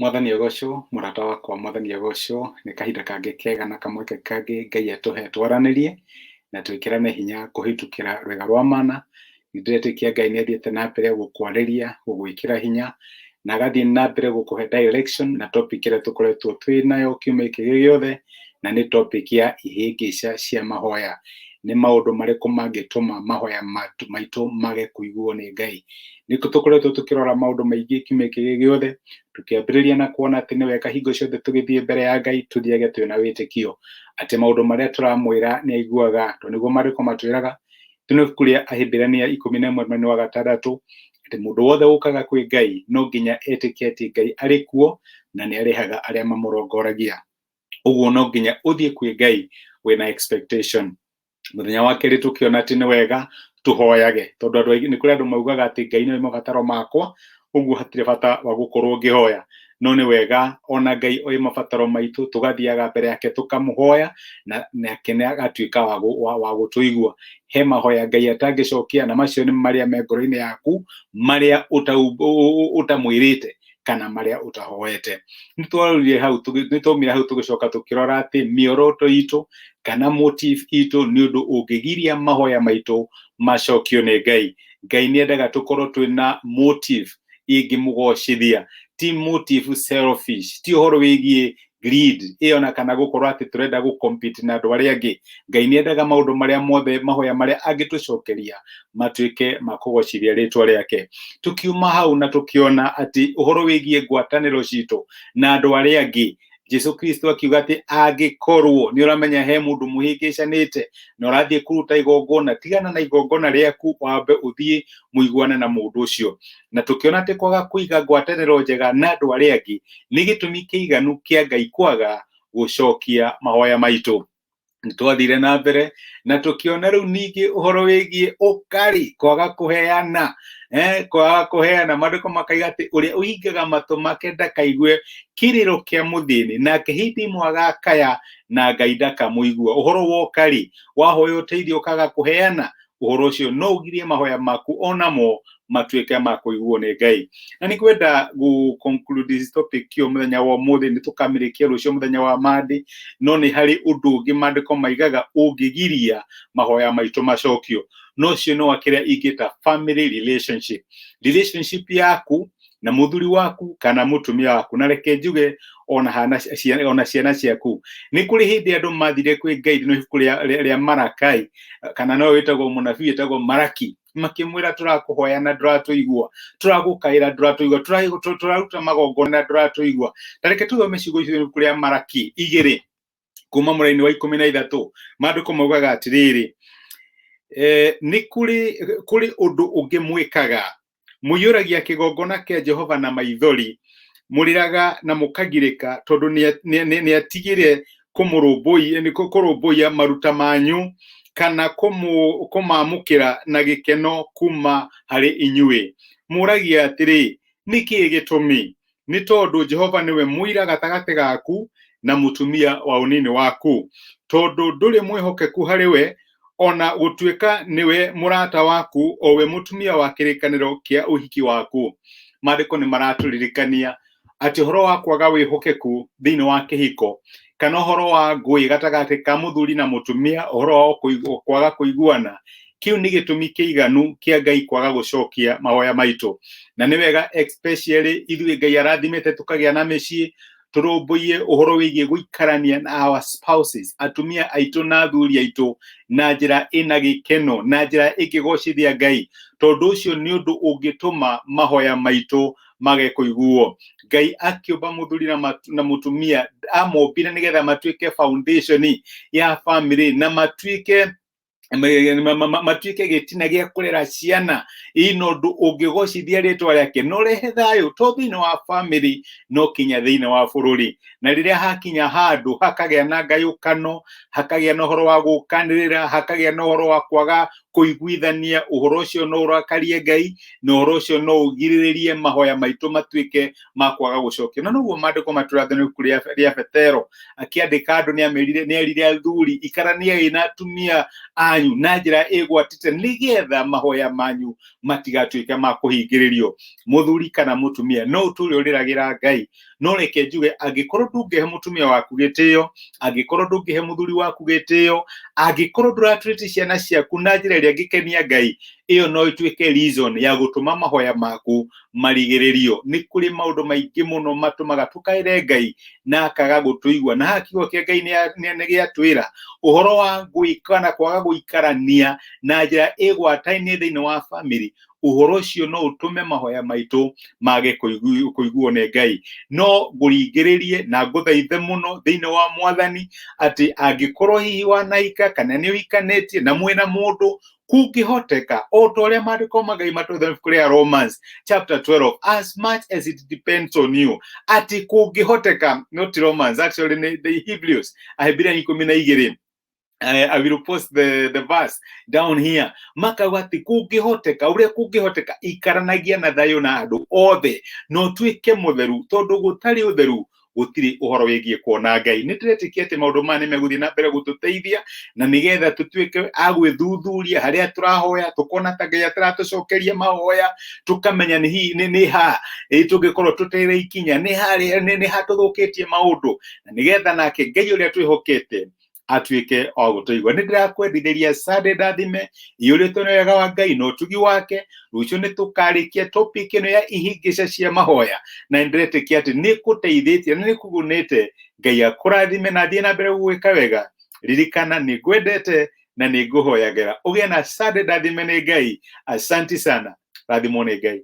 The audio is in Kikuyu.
Mwathani agocwo, mũrata wakwa Mwathani agocwo, nĩ kahinda kangĩ kega na kamweke kangĩ Ngai atũhe twaranĩrie na twĩkĩrane hinya kũhĩtũkĩra rwĩga rwa mana. Nĩ ndĩretĩkia Ngai nĩ athiĩte na mbere gũkwarĩria, gũgwĩkĩra hinya na agathiĩ na mbere gũkũhe direction na topic ĩrĩa tũkoretwo twĩ nayo kiumia gĩkĩ gĩothe, na nĩ topic ya ihĩngĩca cia mahoya. Nĩ maũndũ marĩkũ mangĩtũma mahoya maitũ mage kũiguo nĩ Ngai? Nĩ tũkoretwo tũkĩrora maũndũ maingĩ kiumia gĩkĩ gĩothe, tũkĩambĩrĩria na kuona atĩ nĩ wega hingo ciothe tũgĩthiĩ mbere ya Ngai tũthiage twĩna wĩtĩkio atĩ maũndũ marĩa tũramwĩra nĩ aiguaga, tondũ nĩguo maandĩko matwĩraga thĩinĩ wa ibuku rĩa Ahibirania 11 mwena wa 6 atĩ mũndũ wothe ũkaga kwĩ Ngai no nginya etĩkie atĩ Ngai arĩ kuo na nĩ arĩhaga arĩa mamũrongoragia. Ũguo no nginya ũthiĩ kwĩ Ngai wĩna expectation. Mũthenya wa kerĩ tũkĩona atĩ nĩ wega tũhoyage, tondũ andũ aingĩ nĩ kũrĩ andũ maugaga atĩ Ngai nĩoĩ mabataro makwa, ũguo hatirĩ bata wa gũkorwo ngĩhoya. No nĩ wega ona Ngai oĩ mabataro maitũ, tũgathiaga mbere yake tũkamũhoya na nake nĩ agatuĩka wa gũtũigua. He mahoya Ngai atangĩcokia, na macio nĩ marĩa me ngoro-inĩ yaku, marĩa ũtamwĩrĩte kana marĩa ũtahoete. Nĩ twarorire hau, nĩ twaumire hau tũgĩcoka tũkĩrora atĩ mĩoroto itũ kana motive itũ nĩ ũndũ ũngĩgiria mahoya maitũ macokio nĩ Ngai. Ngai nĩ endaga tũkorwo twĩna motive ĩngĩmũgocithia, ti motive selfish, ti ũhoro wĩgiĩ greed ĩyo na kana gũkorwo atĩ tũrenda gũ compete na andũ arĩa angĩ. Ngai nĩ endaga maũndũ marĩa mothe, mahoya marĩa angĩtũcokeria matuĩke ma kũgocithia rĩtwa rĩake. Tũkiuma hau na tũkĩona atĩ ũhoro wĩgiĩ ngwatanĩro citũ na andũ arĩa angĩ, Jesu Kristo akiuga atĩ angĩkorwo nĩ ũramenya he mũndũ mũhĩngĩcanĩte na ũrathiĩ kũruta igongona, tigana na igongona rĩaku wambe ũthiĩ mũiguane na mũndũ ũcio. Na tũkĩona atĩ kwaga kũiga ngwatanĩro njega na andũ arĩa angĩ nĩ gĩtũmi kĩiganu kĩa Ngai kwaga gũcokia mahoya maitũ. Nĩ twathire na mbere na tũkĩona rĩu ningĩ ũhoro wĩgiĩ ũkarĩ, kwaga kũheana, kwaga kũheana. Maandĩko makaiga atĩ ũrĩa ũhingaga matũ make ndakaigue kĩrĩro kĩa mũthĩni, nake hĩndĩ ĩmwe agakaya na Ngai ndakamũigua. Ũhoro wa ũkarĩ, wahoya ũteithio ũkaga kũheana, ũhoro ũcio no ũgirie mahoya maku onamo matuĩke ma kũiguo nĩ Ngai. Na nĩ kwenda gũ conclude this topic kĩo mũthenya wa ũmũthĩ, nĩ tũkamĩrĩkia rũciũ mũthenya wa Monday, no nĩ harĩ ũndũ ũngĩ maandĩko maigaga ũngĩgiria mahoya maitũ macokio, no ũcio nĩ wa kĩrĩa ingĩta family relationship. Relationship yaku na mũthuri waku kana mũtumia waku, na reke njuge ona hana ona ciana ciaku. Nĩ kũrĩ hĩndĩ andũ mathire kwĩ Ngai thĩinĩ wa ibuku rĩa Marakai, kana no wĩtagwo mũnabii wĩtagwo Maraki, makĩmwĩra tũrakũhoya na ndũratũigua, tũragũkaĩra ndũratũigua, tũraruta magongona na ndũratũigua. Ta reke tũthome ciugo icio ibuku rĩa Maraki 2 kuma mũraini wa 13. Maandĩko maugaga atĩrĩrĩ, nĩ kũrĩ ũndũ ũngĩ mwĩkaga, mũiyũragia kĩgongona kĩa Jehova na maithori, mũrĩraga na mũkagirĩka tondũ nĩ atigire kũrũmbũiya maruta manyu kana kũmamũkĩra na gĩkeno kuma harĩ inyuĩ. Mũragia atĩrĩ, nĩ kĩĩ gĩtũmi? Nĩ tondũ Jehova nĩwe mũira gatagatĩ gaku na mũtumia wa ũnini waku, tondũ ndũrĩ mwĩhokeku harĩ we, ona gũtuĩka nĩwe mũrata waku, o we mũtumia wa kĩrĩkanĩro kĩa ũhiki waku. Maandĩko nĩ maratũririkania atĩ ũhoro wa kwaga wĩhokeku thĩinĩ wa kĩhiko, kana ũhoro wa ngũĩ gatagatĩ ka mũthuri na mũtumia, ũhoro wa kwaga kũiguana, kĩu nĩ gĩtũmi kĩiganu kĩa Ngai kwaga gũcokia mahoya maitũ. Na nĩ wega especially ithuĩ Ngai arathimĩte tũkagĩa na mĩciĩ, tũrũmbũiye ũhoro wĩgiĩ gũikarania na our spouses, atumia aitũ na athuri aitũ, na njĩra ĩna gĩkeno, na njĩra ĩngĩgocithia Ngai, tondũ ũcio nĩ ũndũ ũngĩtũma mahoya maitũ mage kũiguo. Ngai akĩũmba mũthuri na mũtumia, amombire nĩgetha matuĩke foundation ya family na matuĩke gĩtina gĩa kũrera ciana ina ũndũ ũngĩgocithia rĩtwa rĩake no rehe thayũ to thĩinĩ wa family no kinya thĩinĩ wa bũrũri. Na rĩrĩa hakinya handũ hakagĩa na ngayũkano, hakagĩa na ũhoro wa gũkanĩrĩra, hakagĩa na ũhoro wa kwaga kũiguithania, ũhoro ũcio no ũrakarie Ngai na ũhoro ũcio no ũgirĩrĩrie mahoya maitũ matuĩke ma kwaga gũcokio. Na noguo maandĩko matũrathĩra ibuku rĩa Petero akĩandĩka andũ nĩ amerire, nĩ erire athuri, ikaraniai na atumia anyu. manyu na njĩra ĩgwatĩte nĩgetha mahoya manyu matigatuĩke ma kũhingĩrĩrio. Mũthuri kana mũtumia, no ũtũre ũrĩragĩra Ngai, no reke njuge, angĩkorwo ndũngĩhe mũtumia waku gĩtĩo, angĩkorwo ndũngĩhe mũthuri waku gĩtĩo, angĩkorwo ndũratũrĩte ciana ciaku na njĩra ĩrĩa ĩngĩkenia Ngai, ĩyo no ĩtuĩke reason ya gũtũma mahoya maku marigĩrĩrio. Nĩ kũrĩ maũndũ maingĩ mũno matũmaga tũkaĩre Ngai na akaga gũtũigua, na haha kiugo kĩa Ngai nĩ gĩatwĩra ũhoro wa gwĩka na kwaga gũikarania na njĩra ĩgwatainie thĩinĩ wa family. Ũhoro ũcio no ũtũme mahoya maitũ mage kũiguo nĩ Ngai. No ngũringĩrĩrie na ngũthaithe mũno thĩinĩ wa Mwathani atĩ angĩkorwo hihi wanaika kana nĩ ũhikanĩtie na mwĩna mũndũ, kũngĩhoteka, o ta ũrĩa maandĩko ma Ngai matwĩra ibuku rĩa Romans chapter 12, as much as it depends on you, atĩ kũngĩhoteka, not Romans actually, nĩ the Hebrews, Ahibirania 12. I will post the verse down here. Makauga atĩ kũngĩhoteka, ũrĩa kũngĩhoteka, ikaranagia na thayũ na andũ othe na ũtuĩke mũtheru, tondũ gũtarĩ ũtheru gũtirĩ ũhoro wĩgiĩ kuona Ngai. Nĩ ndĩretĩkia atĩ maũndũ maya nĩ megũthiĩ na mbere gũtũteithia na nĩgetha tũtuĩke a gwĩthuthuria harĩa tũrahoya tũkona ta Ngai ataratũcokeria mahoya, tũkamenya nĩ hihi nĩ ha tũngĩkorwo tũteire ikinya, nĩ harĩa nĩ ha tũthũkĩtie maũndũ, na nĩgetha nake Ngai ũrĩa twĩhokete atuĩke wa gũtũigua. Nĩ ndĩrakwendithĩria Sunday ndathime iyũrĩtwo nĩ wega wa Ngai na ũtugi wake. Rũciũ nĩ tũkarĩkia topic ĩno ya ihĩngĩca cia mahoya, na nĩ ndĩretĩkia atĩ nĩ kũteithĩtie na nĩ kũgunĩte. Ngai akũrathime na athiĩ na mbere gũgwĩka wega. Ririkana nĩ ngwendete na nĩ ngũhoyagĩra. Ũgĩe na Sunday ndathime nĩ Ngai. Asanti sana, rathimwo nĩ Ngai.